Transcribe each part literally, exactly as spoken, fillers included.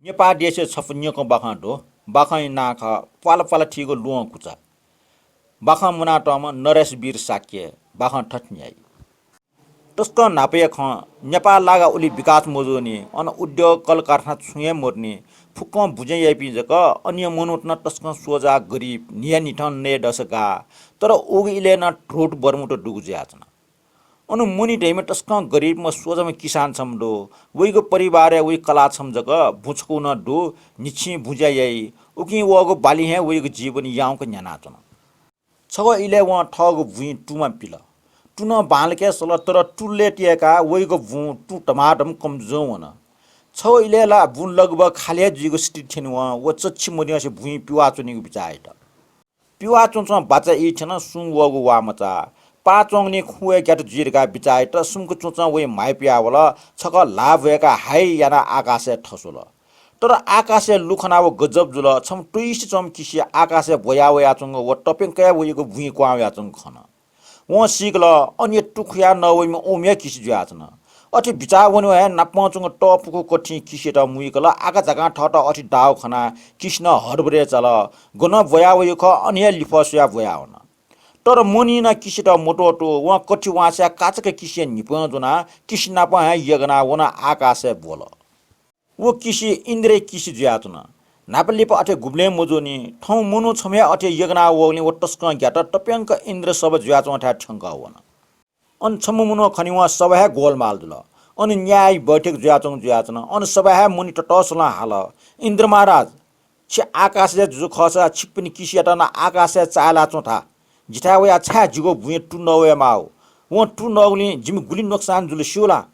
नेपाः देशय् छपु न्यंकं बाखं दु। बाखंया नां खः प्वाला प्वाला थीगु ल्वहं कुचा। बाखं मुनातःम्ह नरेश वीर शाक्य। बाखं थथे न्याइ। तसकं न्हापाया खँ, नेपाः लागा उलि विकास मजूनि, अन उद्योग कलकारखाना छुं हे मदुनि, फुक्कं बुँज्या याइपिं जक, अनिया मनूत नं तसकं सोझा गरिब, न्हिया न्हिथं नये दस गाः, तर उगु इलय् नं धुर्त बर्मुत दुगु जुयाच्वन। अन मणि धइम्ह तसकं गरिबम्ह सोझाम्ह किसान छम्ह दु। वइगु परिवारय् वइ कलाः छम्ह जक बुँ छकू नं दु, न्हिच्छिं बुँज्या याइ। उकिं वःगु बालिं हे वइगु जीवन याउँक न्ह्यानाच्वन। छगः इलय् वं थःगु बुँइ तुमा पिल। तु नं बांलाक हे सल, तर तुलय् तियेकाः वइगु बुँ तुं धमाधम कमजोर वन। छगः इलय् ला बुँ लगभग खालि हे जुइगु स्थिति थ्यनी वं। व चच्छि मद्यंसे बुँइ पिवाः च्वनीगु बिचाः यात। पिवाः च्वंच्वं बाचा ई थ्यन, सुं वःगु वा मचा। पाहां च्वंगुलिं खुँ वये ग्यात जुइ धकाः बिचाः यात। सुम्क च्वंच्वं वइ म्हाय् पियावल। छकः ल्हाः ब्वय्काः हाइ यानाः आकाशय् थस्वल। तर आकाशय् लु खनाः व गजब जुल। छम्ह तुइसे च्वंम्ह किसि आकाशय् ब्वया वयाच्वंगु व तप्यंक हे वइगु बुँइ क्वहां वयाच्वंगु खन। वं सीकल, अन हे तु खुयाः नवइम्ह उम्ह हे किसि जुयाच्वन। अथे बिचाः वनेवं हे नापं च्वंगु तःपुखू कथिं किसियात मुइकल। आकाझाकां थःत अथे दाःगु खनाः किसिनं हरबरय् चाल। गनं ब्वया वइगु खः, अन हे लिफः स्वयाः ब्वया वन। तर मणिं नं किसियात मत्वःतू। वं कथि वांछ्वयाः काचाक्क किसिया न्हिपं ज्वनाः किसि नाप हे यगनाः व नं आकाशय् ब्वल। व किसि इन्द्रया किसि जुयाच्वन। न्हापा लिपा अथे गुबलें मजूनि। थौं मनू छम्ह हे अथे यगना वःगुलिं व तसकं ग्यात। तप्यंक इन्द्र सभा जुयाच्वंथाय् थ्यंकः वन। अन छम्ह मनू खनेवं सभा हे गोलमाल जुल। अन न्याय बैठक जुयाच्वंगु जुयाच्वन। अन सभाय् मणि ततःसलं हाल, इन्द्र महाराज, छि आकाशया जुजु खःसा छिकपिनि किसियात नं आकाशय् चाःहिला च्वँ था। जिथाय् वयाः छाय् जिगु बुँइ तु नवये माःगु? वं तु नःगुलिं जिमि गुलि नोक्सान जुल स्यू ला?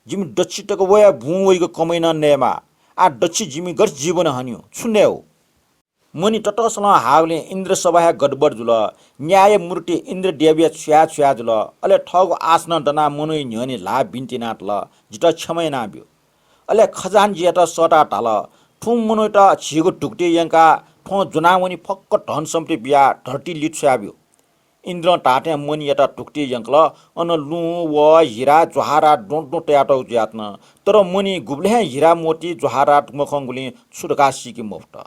जिमि दच्छि तक वयाः बुँ वइगु कमय् नं नयेमाः। आः दच्छि जिमि गथे जीवन हन्यु? छु नयेगु? मणि ततःसलं हाःगुलिं इन्द्र सभा हे गडबड जुल। न्याय मूर्ति इन्द्रदेवया छ्वया छ्वया जुल। अले थःगु आसनं दनाः मनूया न्ह्यःने ल्हाः बिन्ति यानातल, जितः क्षमा यानाब्यु। अले खजानजीयात सःताः धाल, थुं मनूयात झीगु धुकुतिइ यंकाः थ्वं ज्वनावनी फक्व धन सम्पत्ति बियाः धरती लित छ्वयाब्यु। इन्द्रं धाःथें मणियात धुकुतिइ यंकल। अन लुँ, वः, हिरा, ज्वहारात द्वँ द्वँ तयातःगु जुयाच्वन। तर मणि गुबलें हे हिरा मोती ज्वहारात मखंगुलिं छु धकाः सीके मफुत।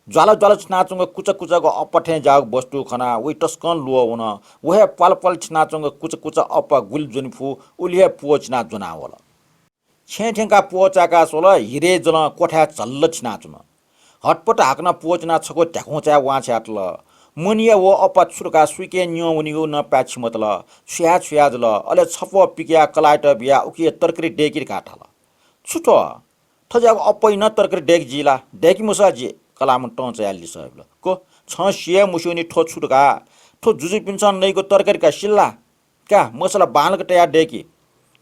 ज्वाला ज्वाला थिनाच्वंगु कुचा कुचागु अप्पा थें ज्याःगु वस्तु खनाः वइ तसकं ल्वः वन। व हे प्वाला प्वाला थिनाच्वंगु कुचा कुचा अप्पा गुलि ज्वने फु, उलि हे प्वःचिनाः ज्वनावल। छेँय् थ्यंकाः प्वःचाय्काः स्वल, हिरय् जलं क्वथाय् झल्ल थिनाच्वन। हतपत हाकनं प्वःचिनाः छकू ध्याखुँचाय् वांछ्वयातल। मणिया व अप्पा छु धकाः सुइके न्यं वनीगु नं पाय्छि मतल। छ्वया छ्वया जुल। अले छप्वः पिकयाः कलाःयात बियाः उकिया तरकारी दय्कि धकाः धाल। छु थ्व? थज्याःगु अप्पाया नं तरकारी दय्के जी ला? दय्के मसः जि, कलाःम्हं तं चायाः लिसः बिल। को, छं सि हे मस्यूनि थ्व छु धकाः। थ्व जुजुपिन्सं नइगु तरकारी का, सिल ला? का, मसला बांलाक तयाः दय्कि।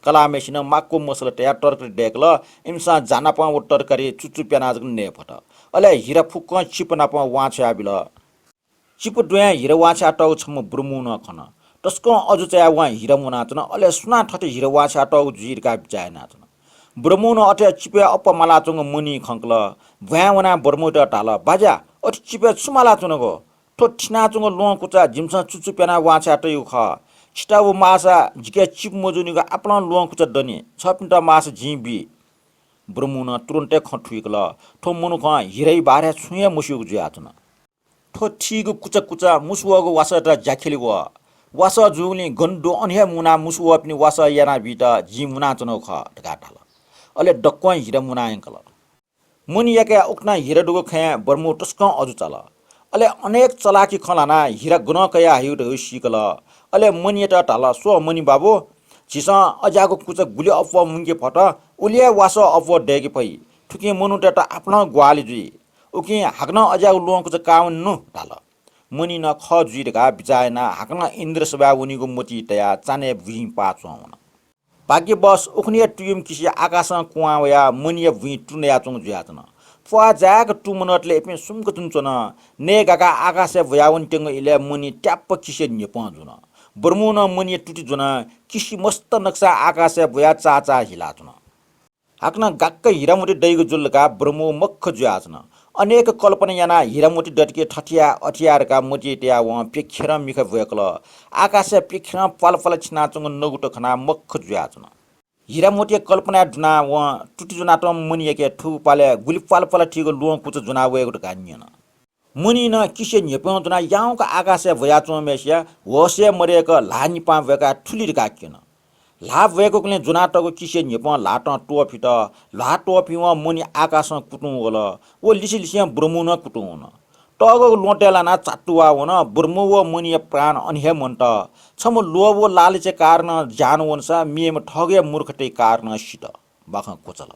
कलाःम्हय्सिनं माक्व मसला तयाः तरकारी दय्कल। इमिसं जानापं व तरकारी चुचु प्यानाः जक नये फत। अले हिरा फुक्कं चिप नाप वांछ्वयाबिल। चिप द्वयां हिरा वांछ्वयातःगु छम्ह ब्रह्मूनं खन। तसकं अजू चायाः वं हिरा मुनाच्वन। अले सुनां थथे हिरा वांछ्वयातःगु जुइ धकाः बिचाः यानाच्वन। ब्रह्मूनं अथे चिपय् अप्पा मालाच्वंगु मणि खंकल। ब्वाँय् वनाः ब्रह्मूयात धाल, बाज्या, अथे चिपय् छु मालाच्वनागु? थ्व थिनाच्वंगु ल्वहं कुचा जिमिसं चुचु प्यानाः वांछ्वया तयागु खः। छितः व माःसा जिके चिप मजूनिगु आपालं ल्वहं कुचा दनि। छःपिन्त माःसा जिं बी। ब्रह्मूनं तुरुन्त हे खँ थुइकल। थ्व मनुखं हिराया बारे छुं हे मस्यूगु जुयाच्वन। थ्व थीगु कुचा कुचा मुसु वःगु वासःयात ज्याख्यलय् वः। वासः जूगुलिं गन दु अन हे मुनाः मुसु वःपिनि वासः यानाबीत जिं मुनाच्वनागु खः धकाः धाल। अले दक्वं हिरा मुना यंकल। मणियाके उकथं हिरा दुगु खँय् ब्रह्मू तसकं अजू चाल। अले अनेक चलाखी खँ ल्हानाः हिरा गनं कयाः हइगु धइगु सीकल। अले मणियात धाल, स्व मणि बाबु, झीसं अज्याःगु कुचा गुलि अप्वः मुंके फत, उलि हे वासः अप्वः दय्के फइ। थुकिं मनूतय्त आपालं ग्वाहालि जुइ। उकिं हाकनं अज्याःगु ल्वहं कुचा काः वने नु धाल। मणिनं खः जुइ धकाः बिचाः यानाः हाकनं इन्द्र सभाय् वनीगु मतिइ तयाः चान्हय् बुँइ पाः च्वं वन। भाग्यवश उखुन्हुया तुयुम्ह किसि आकाशं क्वहां वयाः मणिया बुँइ तु नयाच्वंगु जुयाच्वन। प्वाः जाय्क तु मनतले इपिं सुम्क तुं च्वन। नये गाकाः आकाशय् ब्वयावनेत्यंगु इलय् मणि त्याप्प किसिया न्ह्यपं जुन। ब्रह्मूनं मणिया तुति ज्वनाः किसि मस्त नकसां आकाशय् ब्वयाः चाःचाः हिलाच्वन। हाकनं गाक्क हिरामोती दइगु जुल धकाः ब्रह्मू मख्ख जुयाच्वन। अनेक कल्पना यानाः हिरामोती दतके थथे याये अथे याये धकाः मतिइ तयाः वं प्यखेरं मिखा ब्वय्कल। आकाशय् प्यखेरं प्वाल प्वाल थिनाच्वंगु नगुत खनाः मख्ख जुयाच्वन। हिरामोतीया कल्पनाय् दुनाः वं तुति ज्वनातःम्ह मणियाके थुगु पालय् गुलि प्वालप्वाल थीगु ल्वहं कुचा ज्वना वयेगु धकाः न्यन। मणिं नं किसिया न्ह्यपं ज्वनाः याउँक आकाशय् भ्वयाच्वंम्हय्सिया होशय् मदय्क ल्हाः निपां ब्वय्काः थुलि धकाः क्यन। ल्हाः ब्वय्कूगुलिं ज्वनातःगु किसिया न्ह्यपं ल्हातं त्वःफित। ल्हाः त्वःफिवं मणि आकाशं कुतुं वल। व लिसे लिसें ब्रह्मु नं कुतुं वन। तःगःगु ल्वहँतय् लानाः चात्तुवाः वन। ब्रह्मु व मणिया प्राण अन हे मन्त। छम्ह लोभ व लालचया कारणं ज्यान वंसा मेम्ह थःगु हे मूर्खतय् कारणं सित। बाखं क्वचाल।